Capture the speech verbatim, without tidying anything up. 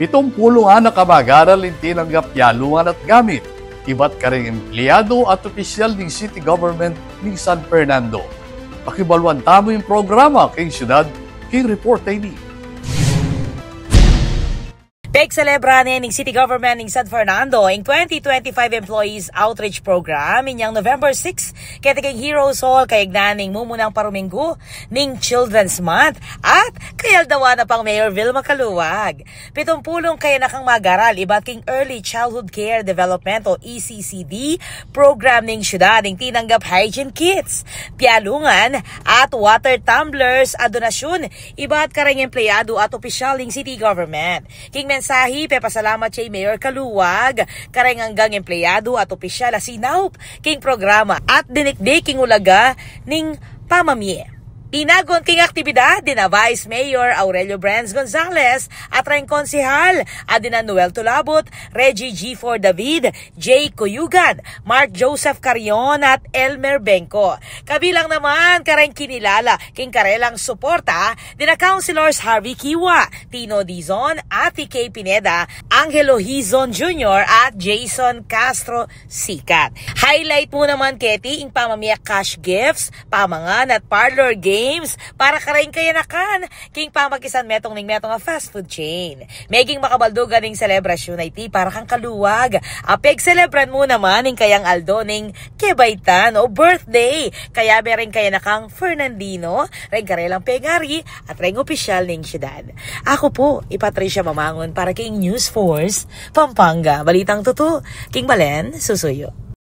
Pitumpulung anak a mag-aral ing tinanggap pialungan at gamit ibat kareng empleyadu at opisyal ning city government ning San Fernando. Pakibaluan tamu ing programa king syudad king report ini. Pegselebra ne ning city government ning San Fernando ing twenty twenty-five Employees Outreach Program inyang November six keti king Heroes Hall kayagnan ning mumunang paruminggu ning Children's Month at kayaldawan na pang Mayor Vilma Caluag. Pitumpulung kayanakang mag-aral ibat king Early Childhood Care Development o E C C D program ning syudad ing tinanggap hygiene kits, pialungan at water tumblers a donasyun ibat kareng empleyadu at opisyal ning city government. King mensahi, pepasalamat ya i Mayor Caluag kareng anggang empleyadu at opisyal a sinaup king programa at dinikdik king ulaga ning pamamie. Inagun king aktibidad dina Vice Mayor Aurelio Brens Gonzales at reng konsehal a dina Noel Tulabut, Reggie G four David, Jay Cuyugan, Mark Joseph Carion at Elmer Bengco. Kabilang naman kareng kinilala king karelang suporta dina Councilors Harvey Kiwa, Tino Dizon, Ati K Pineda, Angelo Hizon Junior at Jason Castro Sikat. Highlight mu naman keti ing pamamie cash gifts, pamangan at parlor games para kareng kayanakan king pamakisan metung ning metung a fast food chain. Meging makabaldugan ing selebrasyun a iti para kang Caluag a pegselebran mu naman ing kayang aldo ning kebaitan o birthday. Kayabe reng kayanakang Fernandino, reng karelang pengari at reng opisyal ning syudad. Aku pu i Patricia Mamangun para king News Force Pampanga. Balitang tutu king balen susuyu.